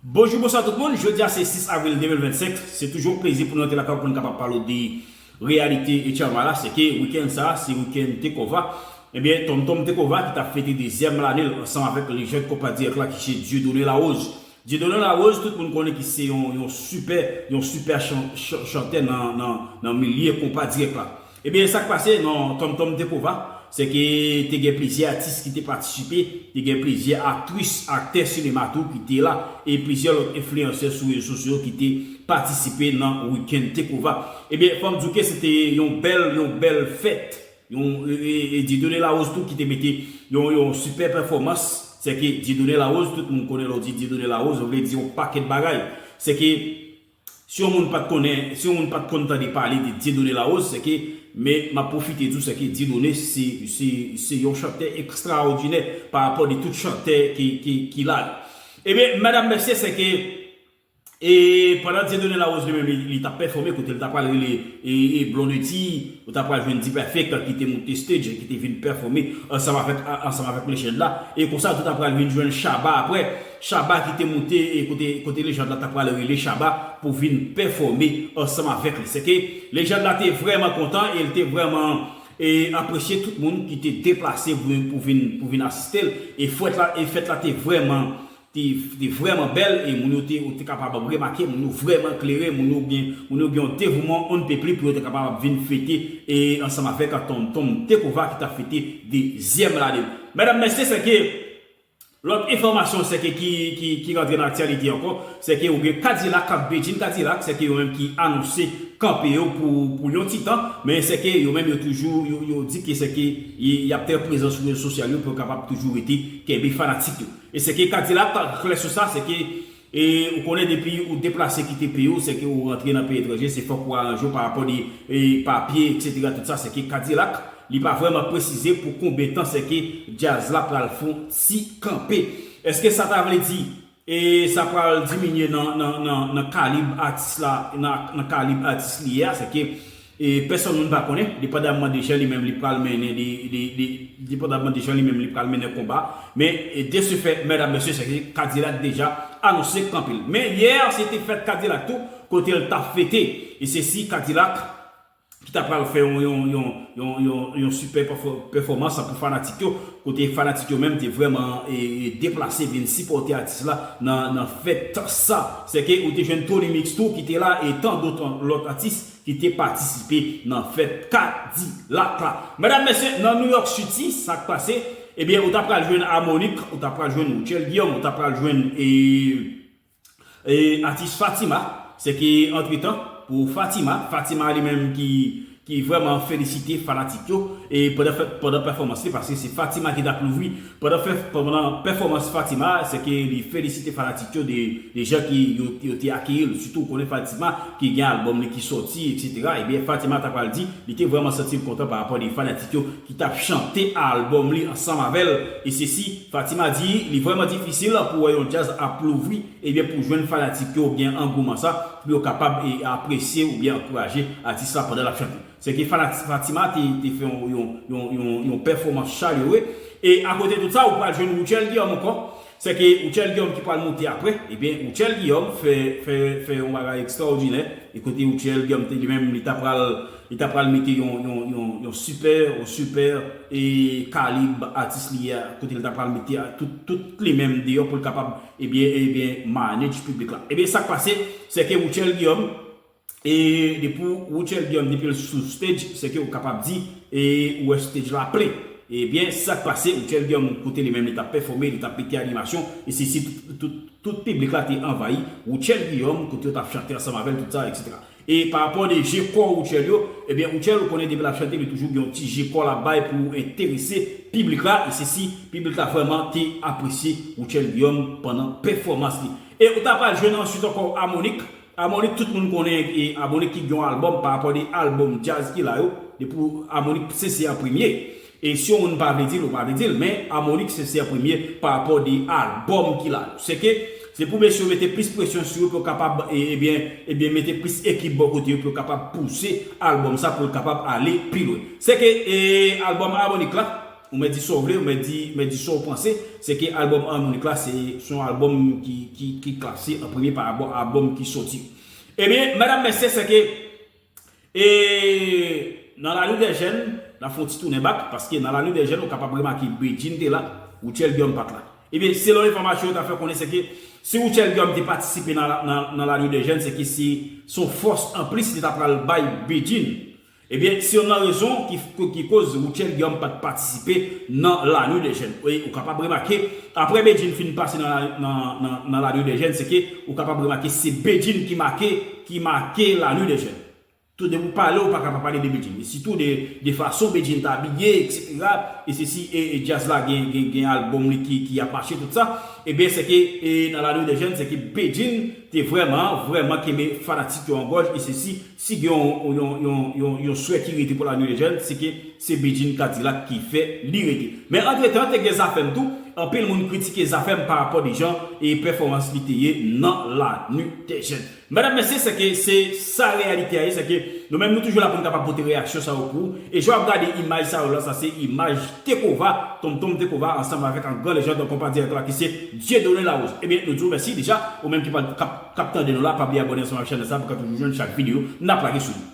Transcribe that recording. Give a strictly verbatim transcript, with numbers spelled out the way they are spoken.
Bonjou, bonswa tout moun. Jodi a se sis avril de mil vennsenk. Se toujou yon plezi pou nou rete lakay pou nou kapab pale de reyalite Etcharma la. Se ke wikenn sa, se wikenn Tekova. Ebyen, Tonm Tonm Tekova ki t ap fete dezyèm lane l ansanm avèk lejann konpa dirèk la ki se Dieudonné Larose. Dieudonné Larose, tout moun konnen ki se yon, yon sipè, yon sipè chan, chan, chantè nan, nan, nan milye konpa dirèk la. Ebyen, sa k pase nan Tonm Tonm Tekova, se ke te gen plizyè atis ki te patisipe, te gen plizyè aktris, aktè sinema tou ki te la, e plizyè lòt enfliyansè sou rezo sosyo ki te patisipe nan wikenn Tekova. Ebyen, fò m di w ke se te yon bèl, yon bèl fèt. Yon, e, e, e Dieudonné Larose tou ki te mete yon, yon sipè pèfòmans. Se ke Dieudonné Larose, tout moun konnen lè w di Dieudonné Larose, vle di yon pakèt bagay. Se ke si yon moun pa t konnen, si yon moun pa t konn tande pale de Dieudonné Larose, se ke, men m ap pwofite di w, se ke Dieudonné se, se, se yon chantè ekstraòdinè pa rapò de tout chantè ki, ki, ki la yo. Ebyen, medam, mesye, se ke, e pandan Dieudonné Larose li menm, li, li t ap pèfòme, kote l ta pral rele, e, e Blondedy, ou ta pral jwenn D-Perfect ki te moute stage, ki te vin pèfòme ansanm avèk, ansanm avèk lejann la. E konsa tou ta pral vin jwenn Shabba apre. Shabba ki te moute, e kote, kote lejann la ta pral rele Shabba pou vin pèfòme ansanm avèk li. Se ke lejann la te vrèman kontan e l te vrèman, e apresye tout moun ki te deplase pou, pou vin, pou vin asiste l. E fèt la, e fèt la te vrèman, te, te vrèman bèl e moun yo te, ou te kapab remake, moun yo vrèman klere, moun yo gen, moun yo gen yon devouman on ne peut plus pou yo te kapab vin fete e ansanm avèk Tonm Tonm Tekova ki t ap fete dezyèm lane l. Medam, mesye, se ke lòt enfòmasyon se ke ki, ki, ki rantre nan aktyalite ankò, se ke ou gen Kadilak, Bedjine Kadilak, se ke yo menm ki anonse kanpe yo pou, pou yon ti tan, men se ke yo menm yo toujou, yo, yo di ke se ke y, y ap trè prezan sou rezo sosyal yo pou yo kapab toujou rete kenbe fanatik yo. E se ke Kadilak klè sou sa, se ke, e ou konnen depi ou deplase kite peyi w, se ke ou rantre nan peyi etranje, se fòk ou aranje w pa rapò de, e papye, etsetera, tout sa, se ke Kadilak, li pa vrèman presize pou konbyen tan se ke djaz la pral fè yon ti kanpe. Èske sa ta vle di, e sa pral diminye nan, nan, nan, nan kalib atis la, nan, nan kalib atis li ye a, se ke, e pèsonn moun pa konnen, depandamman de jan li menm li pral mennen, li, li, li, depandamman de jan li menm li pral mennen konba. Men, e de ce fait, medam, mesye, se ke Kadilak deja anonse kanpe l. Men yè, se te fèt Kadilak tou, kote l t ap fete. E se si Kadilak ki ta pral fè yon, yon, yon, yon, yon, yon sipè pèfò-, pèfòmans pou fanatik yo, kote fanatik yo menm te vrèman, e, e, deplase vin sipòte atis la nan, nan fèt sa. Se ke ou te jwenn Tony Mix tou ki te la e tan dòt lòt atis ki te patisipe nan fèt Kadilak la. Medam, mesye, nan New York City, sa k pase? Ebyen, ou ta pral jwenn Harmonik, ou ta pral jwenn Rutshelle Guillaume, ou ta pral jwenn, e, e atis Fatima, se ke antretan, pou Fatima, Fatima li menm ki, ki vrèman felisite fanatik yo, e pandan fè, pandan pèfòmans li, paske se Fatima ki t ap louvri, pandan fè, pandan pèfòmans Fatima, se ke li felisite fanatik yo de, de jan ki yo, yo te akeyi l, sitou ou konnen Fatima ki gen albòm li ki sòti, etsetera. Ebyen, Fatima ta pral di, li te vrèman santi l kontan pa rapò de fanatik yo ki t ap chante albòm li ansanm avè l. E se si, Fatima di, li vrèman difisil pou wè yon djaz ap louvri, ebyen, pou jwenn fanatik yo gen angouman sa, pou yo kapab, e, apresye oubyen ankouraje atis la pandan l ap chante. Se ke fanati-, Fatima te, te fè yon, yon, yon, yon, yon pèfòmans chalere. E akote tout sa, ou pral jwenn Rutshelle Guillaume ankò. Se ke Rutshelle Guillaume ki pral moute apre. Ebyen, Rutshelle Guillaume fè, fè, fè yon bagay ekstraòdinè. E kote Rutshelle Guillaume te li menm, li ta pral, li ta pral mete yon, yon, yon, yon sipè, yon sipè, e kalib atis li a, kote li ta pral mete a, tout, tout li menm deyò pou l kapab, ebyen, ebyen, manage piblik la. Ebyen, sa k pase, se ke Rutshelle Guillaume, e depi Rutshelle Guillaume, depi l sou stage, se ke ou kapab di, e ou wè stage la plen. Ebyen, sa k pase, Rutshelle Guillaume, kote li menm, li t ap pèfòme, li t ap mete animasyon, e se si tout, tout, tout piblik la te anvayi Rutshelle Guillaume, kote yo t ap chante ansanm avè l, tout sa, etsetera. E pa rapò de je kò Rutshelle yo, ebyen, Rutshelle, ou konnen depi l ap chante, li toujou gen yon ti je kò l ap bay pou enterese piblik la, e se si piblik la vrèman te apresye Rutshelle Guillaume pandan pèfòmans li. E ou ta pral jwenn answit ankò Harmonik. Harmonik, tout moun konnen, e Harmonik ki gen yon albòm pa rapò de albòm djaz ki la yo, depi Harmonik se, se an premye. E si yon moun pa vle di l, ou pa vle di l, men Harmonik se, se an premye pa rapò de albòm ki la yo. Se ke, se pou mesye yo mete plis presyon sou yo pou yo kapab, e, ebyen, ebyen, mete plis ekip bò kote yo pou yo kapab pouse albòm sa pou l kapab ale pi lwen. Se ke, e, albòm Harmonik la, Ou mèt di sa w vle, ou mèt di, mèt di sa w panse, se ke albòm Harmonik la, se, se yon albòm ki, ki, ki klase an premye pa rapò a albòm ki soti. Ebyen, medam, mesye, se ke, e, nan La Nuit des Jeunes, n ap fè yon ti tounen bak, paske nan La Nuit des Jeunes, ou kapab remake Bedjine te la, Rutshelle Guillaume pa t la. Ebyen, selon enfòmasyon yo ta fè konnen, se ke si Rutshelle Guillaume te patisipe nan, nan, nan La Nuit des Jeunes, se ke se, se yon fòs anplis li ta pral bay Bedjine. Ebyen, se youn nan rezon ki, ki, ki koz Rutshelle Guillaume pa t patisipe nan La Nuit des Jeunes. E ou kapab remake, apre Bedjine fin pase nan, nan, nan, nan La Nuit des Jeunes, se ke ou kapab remake se Bedjine ki make, ki make La Nuit des Jeunes. Tou de pou pale, ou pa ka pa pale de Bedjine. E sitou de, de fason Bedjine ta abiye, etsetera. E sesi, e, e djaz la gen, gen, gen albòm li ki, ki ap mache, tout sa. Ebyen, se ke, e, nan La Nuit des Jeunes, se ke Bedjine te vrèman, vrèman kenbe fanatik yo an gòj. E sesi, si gen yon, yon, yon, yon, yon swè ki rete pou La Nuit des Jeunes, se ke se Bedjine Kadilak ki fè li rete. Men antretan, te gen Zafèm tou. Anpil moun kritike Zafèm pa rapò de jan e pèfòmans li te ye nan La Nuit des Jeunes. Medam, mesye, se ke se sa reyalite a ye, se ke nou menm nou toujou la pou n kapab pote reyaksyon sa yo pou ou. E jan w ap gade imaj sa yo la, sa se imaj Tekova, Tonton Tekova, ansanm avèk an gran lejand, an konpa direktè la ki se Dieudonné Larose. Ebyen, nou di w mèsi deja, ou menm ki pa, k ap, k ap tande nou la, pa bliye abòne ansanm ak chanèl sa pou w ka toujou jwenn chak videyo n ap lage sou li.